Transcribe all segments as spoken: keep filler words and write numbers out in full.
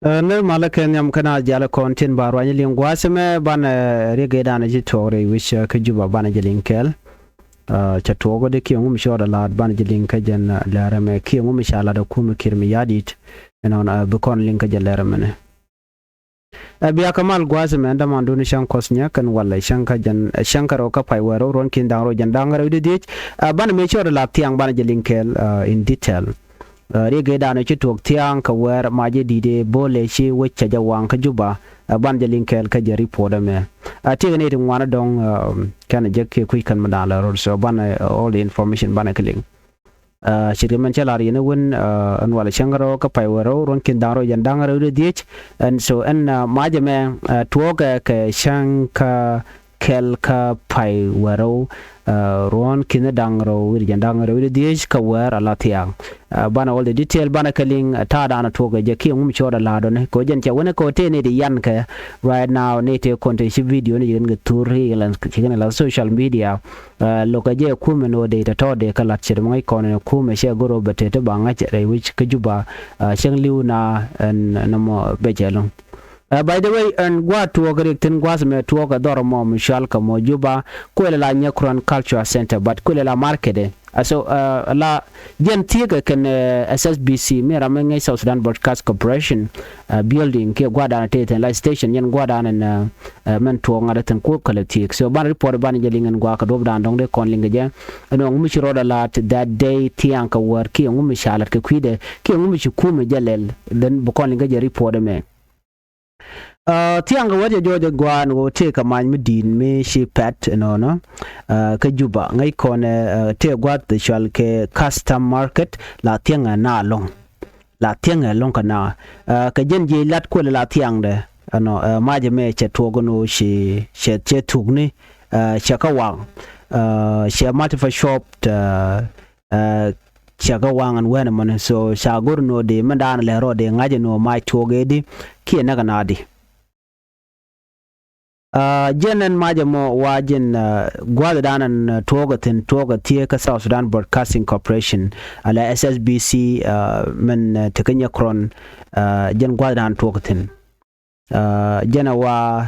Ɛ, ni malä kɛ nhiam kä na jialɛ kɔn tin ba ruany liŋ gua̱a̱th ɛmɛ banɛ, ɛ, riek ëë danɛ ci tuɔɔk rɛy wi̱c, ɛ, kä Juba banɛ jɛ liŋ kɛɛl. Ɛ, cɛ tuɔɔk kä dee kiɛ ŋu mi cɔɔdɛ la̱a̱t banɛ jɛ liŋ kä jɛn, ɛ, lɛr ɛmɛ kiɛ ŋu mi ca la̱t ɛ kumɛ Kiir Mayardit. Ɛnɔn, ɛ, bi kɔn liŋ kä jɛ lɛr ɛmɛnɛ. Ɛ, bia kɛ mal gua̱a̱th ɛmɛ ɛn dämandun cäŋ Kuɔth Nyɛ kɛn walɛ cäŋ kä jɛn, ɛ, cäŋ kä rɛw kä pay wäl rɛw ruɔ̱n ki̱n da̱ŋ rɛw jɛn da̱ŋ rɛw wi̱cdɛ dhieec. Ɛ, banɛ mëë cɔɔdɛ la̱a̱t thiaŋ banɛ jɛ liŋ kɛɛl, ɛ, in detail. Ɛ, riek ëë danɛ ci tuɔɔk thiaŋ kɛ wäär mac ëë di̱t ëë bo̱o̱lɛ ci wec cɛ jɛ waŋ kä Juba. Ɛ, banɛ jɛ liŋ kɛɛl kä jɛ report ɛmɛ. Ɛ, tiekɛ nɛy ti ŋuan dɔ̱ŋ, ɛ, kɛnɛ jɛ kiɛ kui̱c kɛn mi da̱a̱n lɛ rot. So banɛ, ɛ, all the information banɛ kɛ liŋ. Ɛ, ce̱tkɛ mɛn cä la̱r yɛn ɛ wän, ɛ, ɛn walɛ cäŋ kä rɛw kä pay wäl rɛw ruɔ̱n ki̱n da̱ŋ rɛw jɛn da̱ŋ rɛw wi̱cdɛ dhieec. And so ɛn, ɛ, mac ɛmɛ, ɛ, tuɔɔkɛ kɛ cäŋ kä kɛl kä pay wäl rɛw, ɛ, ruɔ̱n ki̱n da̱ŋ rɛw wi̱cdɛ jɛn da̱ŋ rɛw wi̱cdɛ dhieec kä wäär ala thiaŋ. Ɛ, banɛ all the detail banɛ kɛ liŋ, ɛ, ta̱a̱ danɛ tuɔɔkɛ jɛ kiɛ ŋu mi cɔɔdɛ la̱a̱t ɔ ni kɛ ɣöö jɛn cɛ wänɛ kɛ ɣöö tëë nɛy ti yan kɛ right now nɛy tëë kɔn tëë ci video ni ci kɛn kɛ thur ci kɛn la social media. Ɛ, lo̱kɛ jɛ kumɛ ni ɣöö dee tɔ̱tɔ̱ dee kä la̱t ce̱t mi ŋäc kɔn ni kumɛ cɛ go̱r ɣöö bɛ tëë ti ba ŋa̱c rɛy wi̱c kä Juba. Ɛ, cäŋ li̱w na ɛn nɔmɔ bɛ cɛ lo̱ŋ. Ɛ, by the way, ɛn gua̱a̱th tuɔɔk riɛk thi̱n gua̱a̱th ɛmɛ tuɔɔk ɛ dhɔr ɛmɔ mi cɔal kɛ mɔ Juba, kuël ɛ la Nyakuran Cultural Center, but kuël ɛ la market ɛ. Ɛ, so, ɛ, la jɛn thieekɛ kɛn, ɛ, S S B C, mi ram mi ŋäc South Sudan Broadcast Corporation, ɛ, building, kiɛ gua̱a̱th dan tëë thi̱n la station, jɛn gua̱a̱th dan ɛn, ɛ, ɛ, mɛn tuɔɔk ŋa̱t ɛ thi̱n kuɔk kɛ lɛ thieek. So, ban report ban jɛ liŋ ɛn gua̱a̱th kɛ duɔ̱p dan dɔ̱ŋ dee kɔn liŋ kɛ jɛ. Ɛn ɣöö ŋu mi ci rɔɔdɛ la̱a̱t that day thiaŋ kɛ wäär kiɛ ŋu mi ca la̱t kɛ kui̱dɛ, kiɛ ŋu mi ci kumɛ jɛ lɛl, then bi kɔn liŋ kɛ jɛ report ɛmɛ. Ɛ, thiaŋ kɛ wäär jɛ jɔɔc ɛ gua̱a̱n ɣöö tëëkɛ mac mi di̱i̱t mi ci pɛt ɛnɔnɔ, ɛ, kä Juba. Ŋäc kɔn ɛ, ɛ, tëë gua̱a̱th cɔal kɛ custom market, la thiaŋ ɛ na lo̱ŋ. La thiaŋ ɛ lo̱ŋ kɛ na. Ɛ, kɛ jɛn jiec lat kuël la thiaŋdɛ. Ɛnɔ, ɛ, mac ɛmɛ cɛ tuɔɔk ɛn ɣöö ci, cɛ, cɛ thukni, ɛ, cɛ kä waŋ. Ɛ, cɛ multiple shop, ɛ, ɛ, cɛ kɛ waŋ ɛn wɛn ɛmɔni. So ca go̱r ni ɣöö dee mɛn daanɛ lɛ rɔ dee ŋa̱c ɛn ɣöö mac tuɔɔk ëëdi kiɛ näk ɛn aadi. Ɛ, jɛn ɛn mac ɛmɔ wa jɛn, ɛ, gua̱a̱th dan ɛn, ɛ, tuɔɔk ɛ thi̱n tuɔɔk ɛ thieek kä South Sudan Broadcasting Corporation, ala S S B C, ɛ, mɛn, ɛ, tekɛ Nyakuran, ɛ, jɛn gua̱a̱th dan tuɔɔk ɛ thi̱n. Ɛ, jɛn ɛ wa,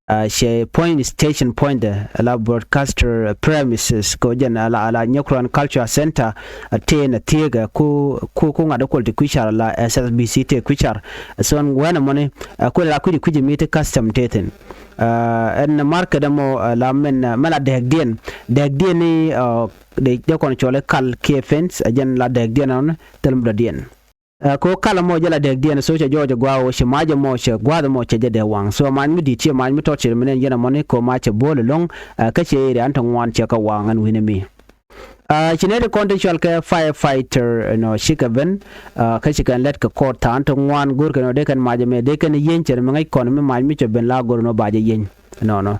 ɛ, cɛ point station point dɛ, ala broadcaster premises, kɛ jɛn ala, ala Nyakuran Cultural Center, ɛ, tëë nɛ thieekɛ ku, ku, ku ŋa̱t ɛ kuɔl ti kui̱car ala S S B C tëë kui̱car. So ɛn wɛn ɛmɔni, ɛ, kuël ala kui̱c kui̱c mi ti custom tëë thi̱n. Ɛ, ɛn market ɛmɔ, ɛ, la mɛn, ɛ, mɛn la dɛɛkdiɛn. Dɛɛkdiɛn ni, ɛ, dee, dee kɔn cɔl i̱ kal kiɛ fence, ɛ, jɛn la dɛɛkdiɛn ɛnɔni, thil mi dɔ̱diɛn. Ɛ, kɛ ɣöö kal ɛmɔ jɛ la dɛɛkdiɛn, so cɛ jɔɔc ɛ gua̱a̱k ɣöö ci mac ɛmɔ cɛ gua̱a̱th ɛmɔ cɛ jɛ dee waŋ. So mac mi di̱i̱t ciɛ mac mi tɔt ciɛ mi nɛn yɛn ɛmɔni kɛ ɣöö mac cɛ bo̱o̱l ɛlɔ̱ŋ, ɛ, kä cɛ area ɛn te ŋuan cɛ kɛ waŋ ɛn wi̱n ɛmi. Ɛ, ci nɛy ti kɔn ti cɔal kɛ firefighter, ɛnɔ, cikɛ ben, ɛ, kä ci kɛn lɛt kɛ kɔɔt tha̱a̱ŋ ti ŋuan go̱o̱rkɛ ɛnɔ dee kɛn mac ɛmɛ dee kɛn yieny cɛ mi ŋäc kɔn mi mac mi cɛ ben la go̱o̱r ɛnɔ ba jɛ yieny. Nɔnɔ.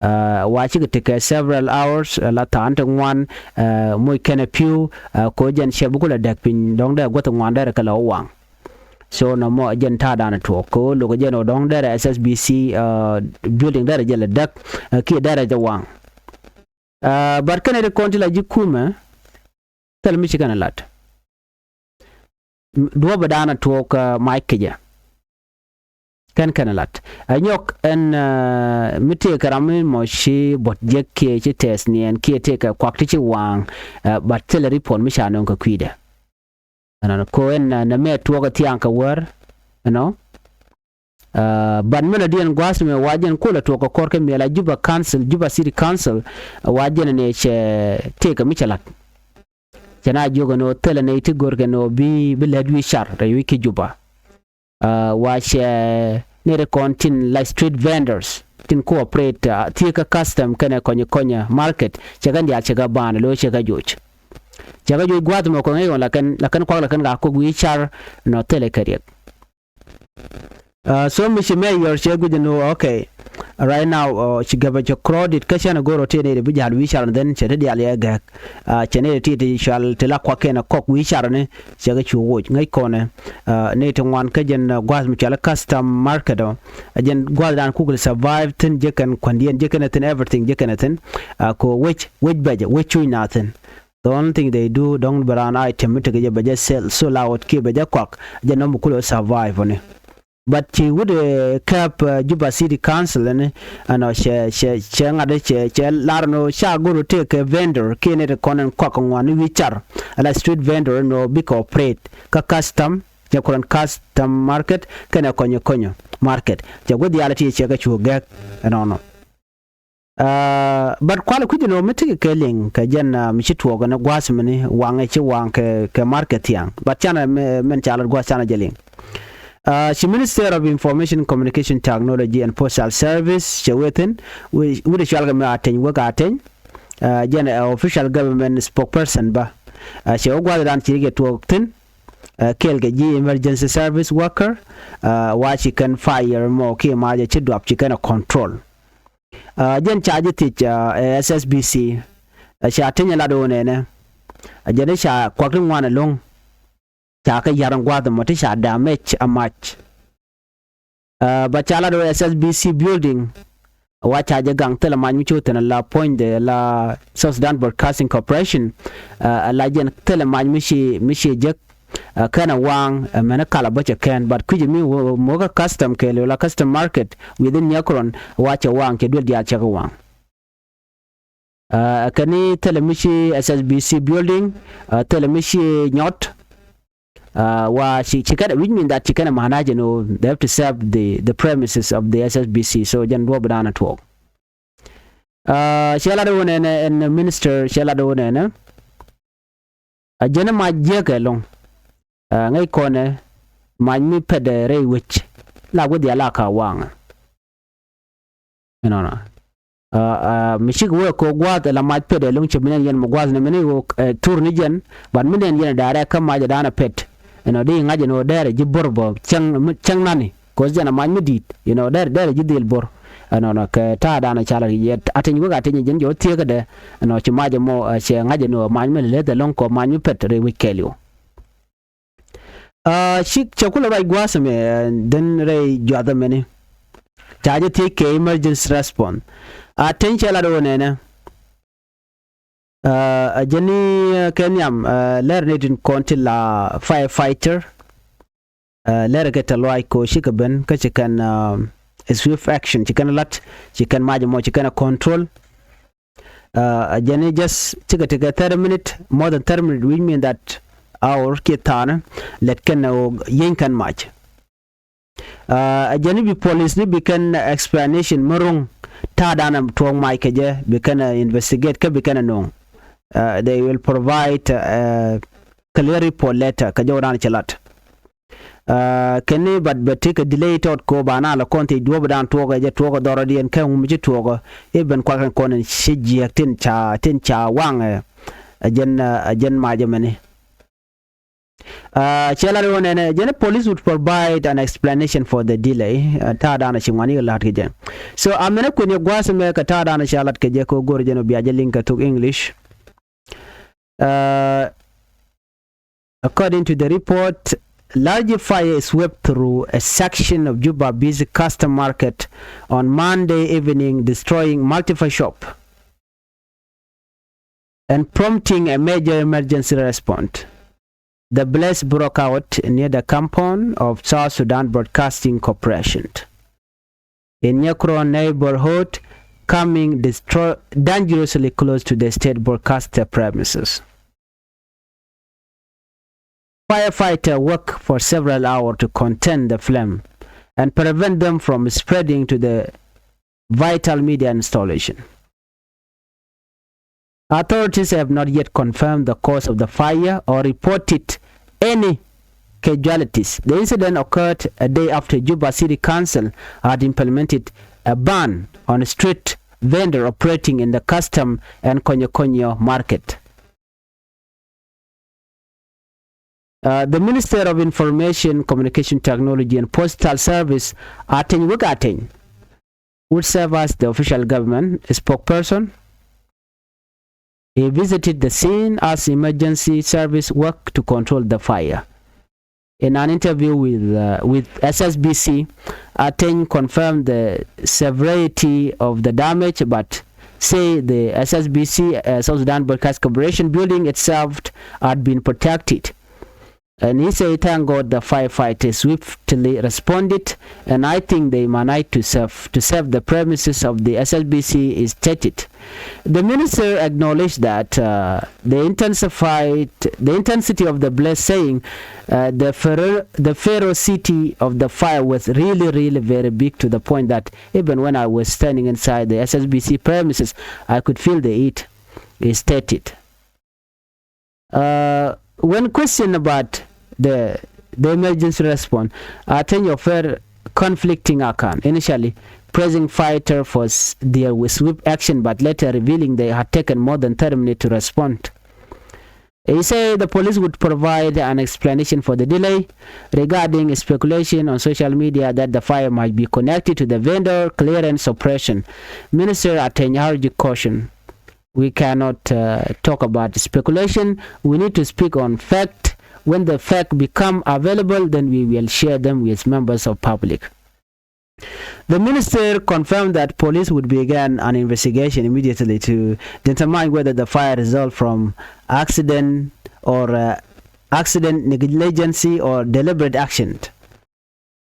Ɛ, wa cikɛ tekɛ several hours, ɛ, la tha̱a̱ŋ ti ŋuan, ɛ, moc kɛnɛ pi̱w, ɛ, ko jɛn cɛ bi kulɛ däk piny dɔ̱ŋ dee guäth ŋuan derɛ kɛ lɛ wä waŋ. So nɔmɔ jɛn ta̱a̱ danɛ tuɔɔk ko lokä jɛn ɔ dɔ̱ŋ derɛ S S B C, ɛ, building derɛ jɛ lɛ däk, ɛ, kiɛ derɛ jɛ waŋ. Ɛ, but kɛnɛ ti kɔn ti la ji̱ kumɛ thil mi ci kɛn ɛ lat. Duɔ̱ɔ̱p ɛ da̱a̱n a tuɔɔk, ɛ, mac kecɛ. Kɛn kɛn ɛ lat. Ɛ nyɔk ɛn, ɛ, mi tëëkɛ ram mi mɔ ci buɔ̱t jek kiɛ ci tɛth niɛn kiɛ tëëkɛ kuak ti ci waŋ, ɛ, but thilɛ report mi ca nöŋ kɛ kui̱dɛ. Ɛnɔn ko ɛn, ɛ, nɛ mɛ tuɔɔk ɛ thiaŋ kɛ wäär, you know. Ɛ, but mi lɔ diɛn gua̱a̱th mɛ wa jɛn kulɛ tuɔɔk kɛ kɔr kɛ miɛl a Juba Council, Juba City Council, ɛ, wa jɛn ni cɛ tëëkɛ mi cɛ lat. Cɛ na jiök ɛn ɣöö thilɛ nɛy ti görkɛ ɛn ɣöö bi, bi lät wi̱i̱ car rɛy wi̱i̱ ki Juba. Ɛ, wa cɛ nɛy ti kɔn tin la street vendors tin cooperate, ɛ, thieekä custom kɛnɛ kɔ̱nyɛ kɔ̱nyɛ market cɛ kɛn diaal cɛ kɛ ba̱a̱n lo̱c cɛ kɛ joc. Cɛ kɛ joc gua̱a̱th mɔ kɔŋ i̱ ɣöö la kɛn, la kɛn kuak la kɛn ka kok wi̱i̱ car nɔ thilɛ kɛ riɛk. Ɛ, so mi ci mɛ yɔr cɛ guic ɛn ɣöö, okay. Right now, ɛ, ci gɛpɛ cɛ crowded kä cɛn ɛ go̱r ɔ tëë nɛy ti bi ja̱l wi̱i̱ car ni dhɛn cɛ ti diaal yɛ gɛ̈k. Ɛ, cɛ nɛy ti ti cual ti la kuak kɛn ɛ kɔk wi̱i̱ car ni cɛ kɛ cu woc ŋäc kɔnɛ. Ɛ, nɛy ti ŋuan kä jɛn, ɛ, gua̱a̱th mi cual custom market ɔ. Ɛ jɛn gua̱a̱th dan kuk lɛ survive thi̱n jek kɛn kuändiɛn jek kɛn ɛ thi̱n everything jek kɛn ɛ thi̱n. Ɛ, ko wec, wec bɛcɛ, wec cuc na thi̱n. The only thing they do, dɔ̱ŋ bɛ raan item mi tekɛ jɛ bɛ jɛ sell, sold out kiɛ bɛ jɛ kɔak, jɛ nɔm bi kulɛ survive ni. But ci wut ɛ kääp, ɛ, Juba City Council ɛn ɛnɔ cɛ, cɛ, cɛ ŋa̱t cɛ, cɛ lar ɛn ɣöö ca go̱r ɔ tëëkɛ vendor kiɛ nɛy ti kɔn ɛn kɔak ŋuan ni wi̱i̱ car, ala street vendor ɛn ɣöö bikɛ operate kä custom, cɛ kurɛn custom market kɛnɛ kɔnyɛ kɔnyɛ market. Cɛ gui̱th diaal ti cɛ kɛ cu gɛk ɛnɔnɔ. Aa, but kualɛ kui̱c ɛn ɣöö mi tekɛ kɛ liŋ kɛ jɛn, aa, mi ci tuɔɔk ɛn gua̱a̱th mini waŋɛ ci waŋ kɛ, kɛ market thiaŋ. But canɛ mɛ, mɛn ca lat gua̱a̱th canɛ jɛ liŋ. Aa, ci Minister of Information, Communication, Technology and Postal Service cɛ wee thi̱n, wut, wut ɛ cɔal kɛ mi Ateny Wek Ateny. Aa, jɛn ɛ official government spokesperson bä. Aa, cɛ wä gua̱a̱th dan ci kɛ tuɔɔk thi̱n. Aa, kɛɛl kɛ ji̱ emergency service worker, aa, wa ci kɛn fire mɔ kiɛ mac ɛ ci duap ci kɛn ɛ control. Aa, jɛn ca ji̱ thiec, aa, ɛ S S B C. Aa, ca teny ɛ lat ɣöö nɛnɛ, aa, jɛn i̱ ca kuak ti ŋuan ɛlɔ̱ŋ ca kɛ ya̱r ɛn gua̱a̱th ɛmɔ ti ca damage ɛ mac. Aa, bä ca lat ɣöö S S B C building wa ca jɛ gaŋ thilɛ mac mi ci wä thi̱n ala puɔ̱nydɛ ala South Sudan Broadcasting Corporation. Aa, ala jɛn thilɛ mac mi ci, mi ci jek. Aa, kɛn ɛ waŋ, aa, mɛn ɛ kal ɛ bä cɛ kɛn, but kui̱c mi wä, wä, wä kä custom kɛɛliw la custom market within Nyɛkron wa cɛ waŋ, cɛ duel diaal cɛ kɛ waŋ. Aa, kɛn i̱ thilɛ mi ci S S B C building, aa, thilɛ mi ci nyɔt. Aa, wa ci, ci kɛn, which mean that ci kɛn ɛ manage ɛn ɣöö they have to serve the, the premises of the S S B C. So jɛn duɔɔp dan ɛ tuɔɔk. Aa, cɛ lat ɣöö nɛnɛ ɛn minister cɛ lat ɣöö nɛnɛ. Aa, jɛn i̱ mac jiäkɛ ɛlɔ̱ŋ. Aa, ŋäc kɔnɛ mac mi pɛtdɛ rɛy wec la gui̱th diaal a ka waŋɛ. Inɔnɔ. Aa, aa, mi cik wee kɛ gua̱a̱th ala mac pɛtdɛ ɛlɔ̱ŋ cɛ mi nɛn yɛn mi gua̱a̱th ni mi ni wee, ɛ, thur ni jɛn, but mi nɛn yɛn direct kä mac ɛ dan ɛ pɛt. Inɔ di ŋa̱c ɛn ɣöö dɛrɛ ji̱ bo̱r bä cäŋ, cäŋ nani. Cause jɛn ɛ mac mi di̱i̱t, you know, dɛrɛ, dɛrɛ ji̱ dhil bo̱r. Ɛnɔnɔ kɛ ta̱a̱ dan ɛ ca lat kɛ jɛ, Ateny Wek Ateny jɛn jɛ wä thiek kädɛ. Ɛnɔ ci mac ɛmɔ, ɛ, cɛ ŋa̱c ɛn ɣöö mac mi lɛ leth ɛlɔ̱ŋ kɔ mac mi pɛt rɛy wec kɛɛliw. Aa, cik cɛ kulɛ ruac gua̱a̱th ɛmɛ, ɛ, dhän rɛy juath ɛmɛni. Ca jɛ thiec kɛ emergency response. Ateny cɛ lat ɣöö nɛnɛ. Aa, ɛ jɛn i̱, ɛ, kɛ nhiam, ɛ, lɛr ni tin kɔn ti la firefighter. Aa, lɛr kɛ tɛ̈th lɔaac kɛ ɣöö cikɛ ben kä ci kɛn, aa, swift action, ci kɛn lat, ci kɛn mac ɛmɔ, ci kɛn ɛ control. Aa, ɛ jɛn i̱ just cikɛ tekɛ thirty minute, more than thirty minute, which mean that hour kiɛ thaanä, lät kɛn ɛ ɣöö yieny kɛn mac. Aa, ɛ jɛn i̱ bi police ni bi kɛn explanation mi ro̱ŋ ta̱a̱ dan ɛ tuɔɔk mac kɛ jɛ, bi kɛn ɛ investigate kä bi kɛn ɛ no̱o̱ŋ. Aa, they will provide, aa, clear report later kɛ jɔw dan cɛ lat. Aa, kɛn i̱ bat bɛ ti kɛ delay tɔt ko ba na lɛ kɔn thiec duɔ̱ɔ̱p dan tuɔɔk ɛ jɛ tuɔɔk ɛ dhɔrɔdiɛn kɛ ŋum ci tuɔɔk ɛ i̱ ben kuak kɛn kɔn in ci jiääk tin ca, tin ca waŋ ɛ, ɛ jɛn, ɛ jɛn mac ɛmɛni. Aa, cɛ lat ɣöö nɛnɛ, jɛn police would provide an explanation for the delay. Aa, ta̱a̱ dan ci ŋuan i̱ lat kɛ jɛ. So, a mɛnɛ kuën yɛ gua̱a̱th mɛ kɛ ta̱a̱ dan ci a lat kɛ jɛ kɛ go̱r jɛn ɔ bia jɛ liŋ kɛ thok English. Aa, according to the report, large fire swept through a section of Juba busy custom market on Monday evening, destroying multiple shop and prompting a major emergency response. The blaze broke out near the compound of South Sudan Broadcasting Corporation in Nyekron neighborhood, coming distro-, dangerously close to the state broadcaster premises. Firefighter work for several hours to contain the flame and prevent them from spreading to the vital media installation. Authorities have not yet confirmed the cause of the fire or reported any casualties. The incident occurred a day after Juba City Council had implemented a ban on street vendor operating in the custom and Konyo Konyo market. Uh, the Minister of Information, Communication Technology and Postal Service, Ateny Wek Ateny, would serve as the official government spokesperson. He visited the scene as emergency service work to control the fire. In an interview with, uh, with S S B C, Ateny confirmed the severity of the damage, but say the S S B C, uh, South Sudan Broadcast Corporation building itself had been protected. And he said, "Thank God the firefighters swiftly responded, and I think they managed to save, to save the premises of the S S B C," he stated. The minister acknowledged that, uh, the intensified, the intensity of the blaze, saying, uh, "The fero-, the ferocity of the fire was really, really very big, to the point that even when I was standing inside the S S B C premises, I could feel the heat," he stated. Uh, when questioned about the, the emergency response, Ateny offered conflicting account, initially praising firefighter for s-, their swift action, but later revealing they had taken more than thirty minutes to respond. He said the police would provide an explanation for the delay. Regarding speculation on social media that the fire might be connected to the vendor clearance operation, Minister Ateny urged caution. "We cannot, uh, talk about speculation. We need to speak on fact. When the fact become available, then we will share them with members of public." The minister confirmed that police would begin an investigation immediately to determine whether the fire resulted from accident or, uh, accident, negligence, or deliberate action.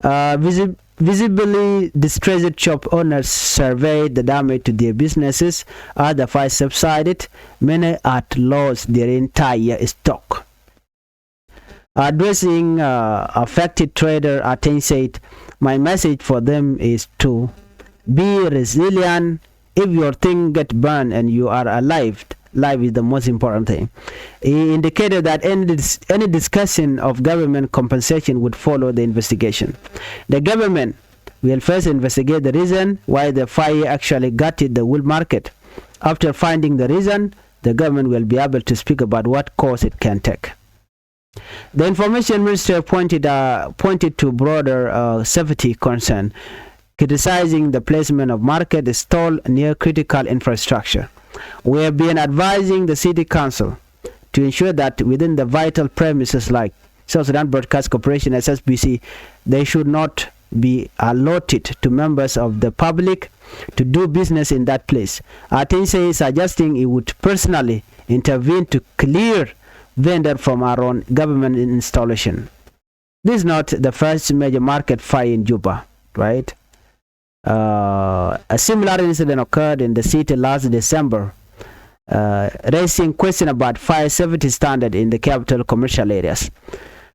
Uh, visi-, visibly distressed shop owners surveyed the damage to their businesses. As the fire subsided, many had lost their entire stock. Addressing, uh, affected trader, Ateny said, "My message for them is to be resilient. If your thing get burned and you are alive, life is the most important thing." He indicated that any dis-, any discussion of government compensation would follow the investigation. The government will first investigate the reason why the fire actually gutted the wool market. After finding the reason, the government will be able to speak about what course it can take. The information minister pointed, uh, pointed to broader, uh, safety concern, criticizing the placement of market stall near critical infrastructure. "We have been advising the city council to ensure that within the vital premises like South Sudan Broadcast Corporation, S S B C, they should not be allotted to members of the public to do business in that place." Ateny said, suggesting he would personally intervene to clear vendor from around government installation. This is not the first major market fire in Juba, right? Uh, a similar incident occurred in the city last December, uh, raising question about fire safety standard in the capital commercial areas.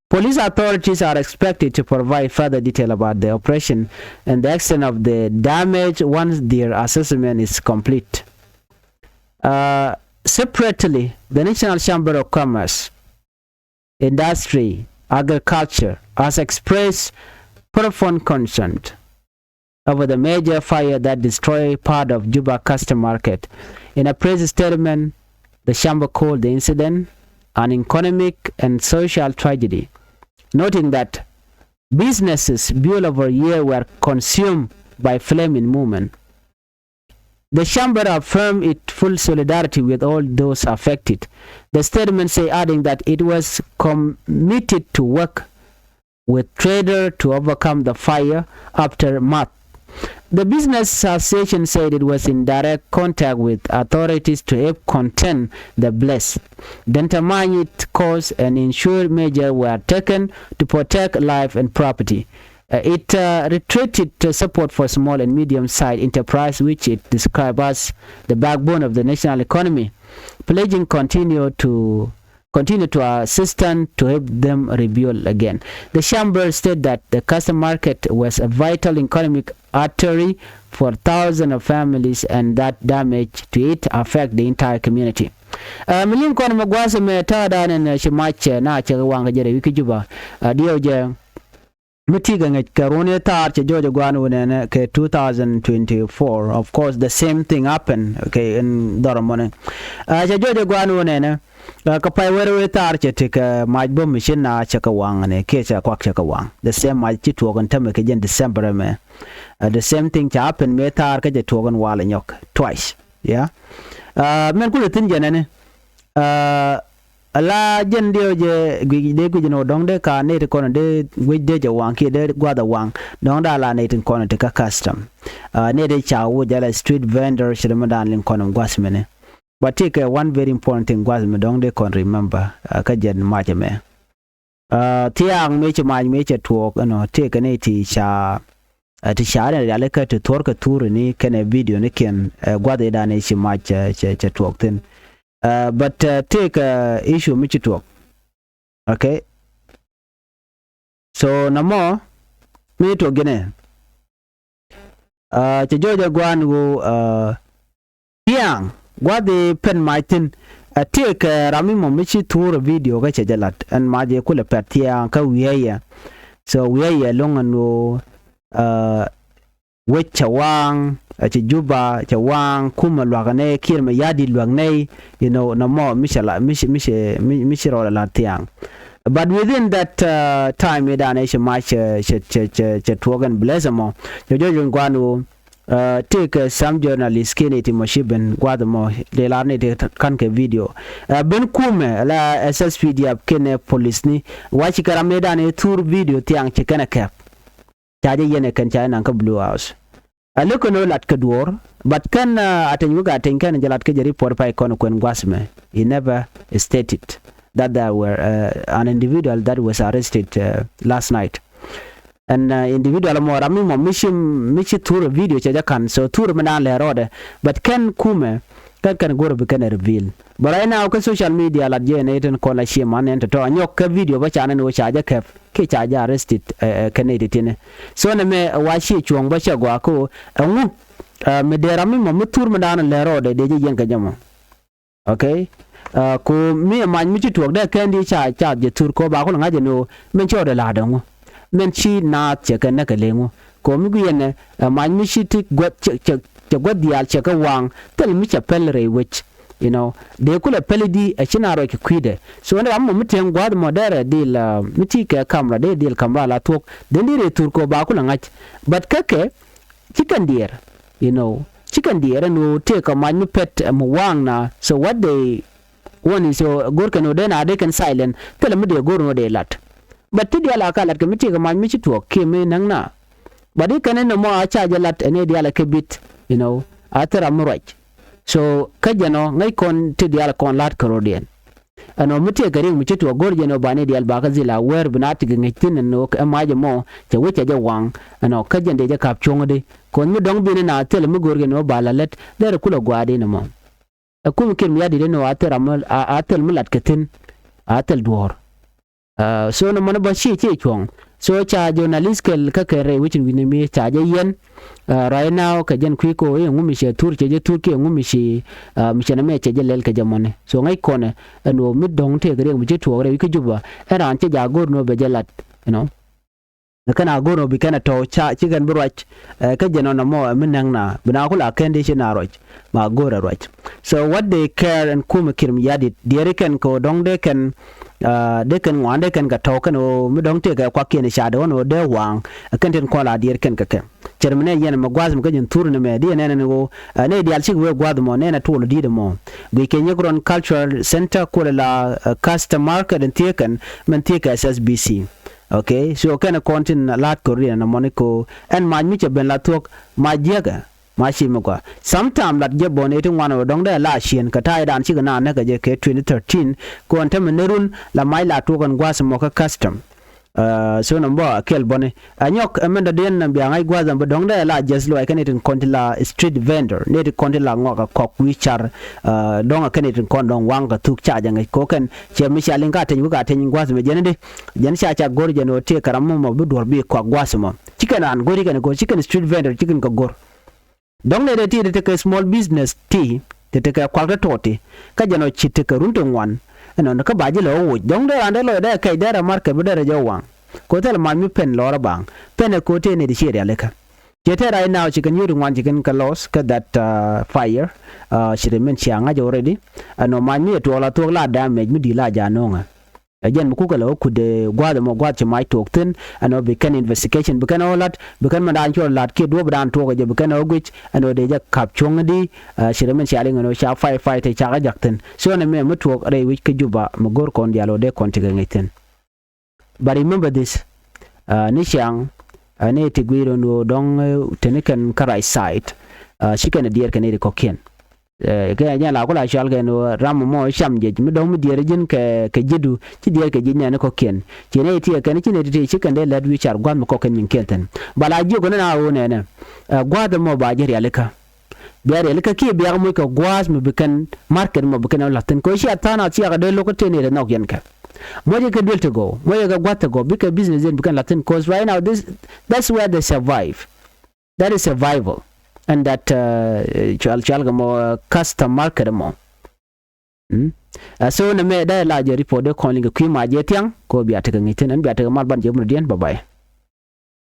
Police authorities are expected to provide further detail about the operation, and the extent of the damage once their assessment is complete. Uh, separately, the National Chamber of Commerce, Industry, Agriculture has expressed profound concern over the major fire that destroyed part of Juba Custom Market. In a press statement, the chamber called the incident an economic and social tragedy, noting that businesses built over a year were consumed by flame in moment. The chamber affirmed its full solidarity with all those affected, the statement say, adding that it was committed to work with trader to overcome the fire aftermath. The business association said it was in direct contact with authorities to help contain the blaze, determine its cause, and ensure measures were taken to protect life and property. Uh, it, uh, reiterated, uh, support for small and medium-sized enterprise, which it described as the backbone of the national economy, pledging continue to continue to assistance to help them rebuild again. The chamber state that the custom market was a vital economic artery for thousands of families and that damage to it affect the entire community. Uh, mi liŋ kɔn mɛ gua̱a̱th mɛ ta̱a̱ da̱a̱n ɛn, uh, ci mac, uh, na cɛ kɛ waŋ kɛ jɛ rɛy wi̱c kä Juba. Uh, diɛw jɛ mi ti kɛ ŋäc kɛ ruɔ̱n i̱ thaar cɛ jɔɔc ɛ gua̱a̱n wä nɛnɛ kɛ two thousand twenty-four. Of course, the same thing happen kɛ in dhɔr mɔnɛ. Uh, cɛ jɔɔc ɛ gua̱a̱n wä nɛnɛ, uh, kɛ pay wɛr wä i̱ thaar cɛ ti kɛ mac bä mi ci na cɛ kɛ waŋ ni kiɛ cɛ kuak cɛ kɛ waŋ. The same mac ci tuɔɔk in tämɛ kɛ jɛn December ɛmɛ. Uh, the same thing cɛ happen mëë thaar kä cɛ tuɔɔk in wal ɛ nyɔk twice. Yeah. Uh, mɛn kulɛ thi̱n jɛ nɛnɛ. Uh, ala jɛn diɛw jɛ guic dee guic ni wä dɔ̱ŋ dee ka nɛy ti kɔn dee guic dee jɛ waŋ kiɛ dee gua̱th ɛ waŋ. Dɔ̱ŋ daa la nɛy ti kɔn ti kä custom. Uh, nɛy ti ca wä jɛ la street vendor ci dee mi daan liŋ kɔn gua̱th mini. But ti kɛ one very important thing gua̱th mi dɔ̱ŋ dee kɔn remember, uh, kä jɛn mac ɛmɛ. Aa, thiaŋ mëë ci mac mëë cɛ tuɔɔk ɛnɔ tëëkɛ ni ti ca, ɛ, ti ca ni rialikä ti thuɔ̱rkɛ thurni kɛnɛ video ni kiɛn, ɛ, gua̱th i̱ dan i̱ ci mac cɛ, cɛ, cɛ tuɔɔk thi̱n. Aa, but, ɛ, tëëkɛ, ɛ, issue mi ci tuɔɔk. Okay. So nɔmɔ mi tuɔɔk ji̱nɛ. Aa, cɛ jɔɔc ɛ gua̱a̱n ɣöö, aa, thiaŋ gua̱th i̱ pɛn mac thi̱n, ɛ, tëëkɛ ram mi mɔ mi ci thuurɛ video kä cɛ jɛ lat ɛn mac i̱ kulɛ pɛt thiaŋ kä wi̱i̱ yɛ. So wi̱i̱ yɛ lo̱ŋ ɛn ɣöö, aa, wec cɛ waŋ, ɛ, cɛ Juba cɛ waŋ, kumɛ lua̱k nɛ, Kiir Mayardit lua̱k nɛ, you know, nɔmɔ mi cɛ la, mi cɛ, mi cɛ, mi, mi ci rɔɔdɛ lat thiaŋ. But within that, uh, time i̱ dan i̱ ci mac cɛ, cɛ, cɛ, cɛ, cɛ tuɔɔk ɛn blessed mɔ. Cɛ jɔɔc ɛn gua̱a̱n ɣöö, aa, tëëkɛ some journalist kiɛn i̱ ti mɔ ci ben gua̱th mɔ dee lar ni ti ka̱n kɛ video. Aa, ben kumɛ la S S P D F kiɛn ɛ police ni. Wa ci kɛ ram i̱ dan i̱ thur video thiaŋ ci kɛn ɛ kɛp. Ca jɛ yɛn ɛ kɛn ca jɛ naŋ kä Blue House. A lo̱k kɛn ɣöö lat kɛ duɔ̱ɔ̱r, but kɛn, aa, a teny wi̱c a teny kɛn jɛ lat kɛ jɛ report pay kɔn kuɛn gua̱th mɛ. He never stated that there were, uh, an individual that was arrested, uh, last night. Ɛn, aa, individual mɔ ram mi mɔ mi ci, mi ci thur video cɛ jɛ ka̱n. So thur mi naan lɛ rɔɔdɛ. But kɛn kumɛ kɛn kɛn go̱r bi kɛn reveal. But right now kä social media lat jɛ nɛ tin kɔn la ci man ɛn tɔ̱tɔ̱ a nyɔk kä video bä ca nɛn wä ca jɛ kɛp kiɛ ca jɛ arrested, ɛ, ɛ, kɛn nɛ ti tinɛ. So nɛ mɛ wa ci cuɔ̱ŋ bä cɛ gɔaa kä ɛŋu, aa, mi dee ram mi mɔ mi thur mi naan lɛ rɔɔdɛ dee jɛ yɛn kɛ jɛ mɔ. Okay. Aa, ko mi ɛ mac mi ci tuɔɔk dee kɛn di ca, ca jɛ thur ko ba kulɛ ŋa̱c jɛ ni ɣöö min cɛ ɣɔdɛ la̱a̱t ɛŋu. Min ci naath cɛ kɛ näk kɛ leŋu. Ko mi guiɛnɛ, ɛ, mac mi ci ti guäth cɛ, cɛ, cɛ guäth diaal cɛ kɛ waŋ thil mi cɛ pɛl rɛy wec. You know, dee kulɛ pɛl di ɛ ci na ruac kɛ kui̱dɛ. So ni ram mɔ mi tieŋ gua̱a̱th mɔ derɛ dil, aa, mi ti kɛ camera dee dil camera la thuɔ̱k. Dee di rɛy thur ko ba kulɛ ŋa̱c. But kä kɛ ci kɛn diɛɛr, you know, ci kɛn diɛɛr ɛn ɣöö tëëkɛ mac mi pɛt, ɛ, mi waŋ na. So what they want is, so go̱r kɛn ɣöö dee na dee kɛn silent thilɛ mi dee go̱r ɣöö dee lat. But ti diaal a ka lat kɛ mi tëëkɛ mac mi ci tuɔɔk kiɛ mi näŋ na. But i̱ kɛn ɛn ɛmɔ a ca jɛ lat ɛn ɛ diaal ɛ kɛ bit, you know, a thil ram mi ruac. So kä jɛn ɔ ŋäc kɔn ti diaal kɔn la̱t kärɔ̱diɛn. Ɛnɔ mi tëëkɛ riɛk mi ci tuɔɔk go̱r jɛn ɔ ba ni diaal ba kä dhil a wɛɛr bi na ti kɛ ŋäc thi̱n ɛn ɔ ɛ mac ɛmɔ cɛ wec cɛ jɛ waŋ. Ɛnɔ kä jɛn dee jɛ ka̱p cuɔ̱ŋ di kɔn mi dɔ̱ŋ bi ni na thil mi go̱r jɛn ɔ ba la lät derɛ kulɛ gua̱a̱r di ni mɔ. Ɛ kum Kiir Mayardit ɛn ɣöö a thil ram mi, a, a thil mi lat kɛ thi̱n, a thil duɔ̱ɔ̱r. Aa, so nɔmɔ ni bä ci, ci cuɔ̱ŋ. So ca journalist kɛl kä kɛl rɛy wecin wi̱ni mi ca jɛ yɛn. Aa, right now kɛ jɛn kui̱ ko i̱ ŋu mi cɛ thur cɛ jɛ thur kiɛ ŋu mi ci, aa, mi cɛ nɛ mɛ cɛ jɛ lɛl kɛ jɛ mɔni. So ŋäc kɔnɛ ɛn ɣöö mi dɔ̱ŋ tëëkɛ riɛk mi ci tuɔɔk rɛy wi̱c kä Juba. Ɛn raan cɛ jaak go̱r ni ɣöö bɛ jɛ lat, you know. Kɛn a go̱r ɔ bi kɛn a tɔ̱ ca ci kɛn bi ruac, ɛ, kä jɛn ɔnɔ mɔ, ɛ, mi näŋ na bi na kula kɛn di ci na ruac ma go̱r a ruac. So what they care ɛn kumɛ Kiir Mayardit diɛɛri kɛn kɛ ɔ dɔ̱ŋ dee kɛn, ɛ, dee kɛn ŋuan dee kɛn kɛ tɔ̱ kɛn ɔ mi dɔ̱ŋ tëëkɛ kuak kiɛn ca dee ɣɔn ɔ dee waŋ, ɛ, kɛn tin kɔn la diɛɛr kɛn kɛ kɛ. Cɛr mi nɛ yɛn mɛ gua̱th mi kä jɛn thur ni mɛ di ɛ nɛn ni ɣöö, ɛ, nɛ diaal cik wee gua̱th mɔ nɛn a tuɔl di di mɔ. Guic kɛ nyek rɔn cultural center kulɛ la, ɛ, custom market in thiee kɛn mɛn thiee kɛ S S B C. Okay, so kɛn kɔn tin la̱t kɛ run nɔmɔni ko ɛn mac mi cɛ ben la thuɔ̱k mac jiäkɛ mac ci mi gɔaa. Sometime lat jɛ bɔn iti ŋuan ɔ dɔ̱ŋ dee la ciën kɛ ta̱a̱ idan cikɛ na näk kɛ jɛ kɛ twenty thirteen. Kɔn tämɛ ni run la mac la tuɔk ɛn gua̱th mɔ kä custom. Aa, so nɔmɔ bä kɛl bɔni a nyɔk ɛmɛn dɔ̱diɛn nɔm bia ŋa̱c gua̱th ɛn bä dɔ̱ŋ dee la jɛth luɔc kɛn itin kɔn ti la street vendor ni ti kɔn ti la ŋɔak a kɔk wi̱i̱ car. Aa, dɔ̱ŋ a kɛn itin kɔn dɔ̱ŋ waŋ kɛ thuk ca jɛ ŋäc kɔ kɛn cɛ mi cia liŋ ka teny wi̱i̱ ka teny gua̱th mɛ jɛn di. Jɛn ca ca go̱r jɛn ɣöö tëë kɛ ram mɔ mɔ bi duɔ̱r bi kɔak gua̱a̱th mɔ. Ci kɛn raan go̱r ci kɛn go̱r ci kɛn street vendor ci kɛn kɛ go̱r. Dɔ̱ŋ nɛy dee ti ti tekɛ small business ti ti tekɛ kuak ti tɔɔti. Kä jɛn ɔ ci tekɛ run ti ŋuan. Ɛnɔn kä ba ji̱ lɛ wä woc dɔ̱ŋ dee raan dee lɔc dee kɛc dee rɛ market bi dee rɛ jɛ waŋ. Ko̱ thil mac mi pen lɔɔr a baŋ pen ɛ ko̱ tëë nɛy ti ciɛ rialikä. Ciɛ tɛɛr right now ci kɛn yio̱w ti ŋuan ci kɛn kɛ loss kä that, uh, fire. Uh, ci ri min cia ŋa̱c already. Ɛnɔ mac mi ɛ tuɔɔk la thuɔɔk la damage mi di̱i̱t la ja̱ no̱o̱ŋɛ. Ɛ jɛn mi kukɛ lɛ wä kutdɛ gua̱a̱th ɛmɔ gua̱a̱th ci mac tuɔɔk thi̱n. Ɛn ɣöö bi kɛn investigation bi kɛn ɣä la̱t bi kɛn mɛn daan cuɔl la̱t kiɛ duɔ̱ɔ̱p daan tuɔɔk ɛ jɛ bi kɛn ɣä guic. Ɛn ɣöö dee jɛ ka̱p cuɔ̱ŋ di, ɛ, ci ri min cia liŋ ɛn ɣöö ca firefighter ca kɛ jak thi̱n. So ɛn ɛmɛ mi tuɔɔk rɛy wi̱c kä Juba mi go̱r kɔn diaal ɣöö dee kɔn ti kɛ ŋi̱c thi̱n. But remember this, ɛ, ni ciaŋ, ɛ, ni ti gui̱i̱r ɛn ɣöö dɔ̱ŋ, ɛ, te ni kɛn kä right side, ɛ, ci kɛn ɛ diɛɛr kɛn ni ri kɔ̱kiɛn. Kɛ nyɛ la ku la cɔal kɛn ɣöö ram mɔ cam jec mi dɔ̱ŋ mi diɛɛr ji̱n kɛ kɛ ji̱du ci diɛɛr kɛ ji̱ nɛɛni kɔ̱kiɛn. Ci nɛy ti kɛn ci nɛy ti ti ci kɛn dee lät wi̱i̱ car gua̱th mi kɔk kɛn nyin kiɛn thi̱n. Ba la jiök ni na ɣöö nɛɛnɛ gua̱a̱th ɛmɔ ba ji̱ rialikä. Bia rialikä kiɛ biak moc kɛ gua̱a̱th mi bi kɛn market mɔ bi kɛn ɛ la̱th thi̱n kɛ ɣöö ci a tha̱a̱n a thiakä dee lo̱k kä tëë nɛy ti nhɔk yɛn kɛ. Muɔcɛ kɛ duel ti gɔw, muɔcɛ kɛ gua̱th ti gɔw, bikɛ business in bikɛn la̱th thi̱n, 'cause right now this, that's where they survive. That is survival. And that cual cual kɛ mɔ custom market mɔ. So nɛ mɛ dee la jɛ report dee kɔn liŋ kɛ kui̱ ma jɛ thiaŋ kɛ bia tekɛ ŋi̱c thi̱n, ɛn bia tekɛ mal ban jɛ murdiɛn. Bye bye.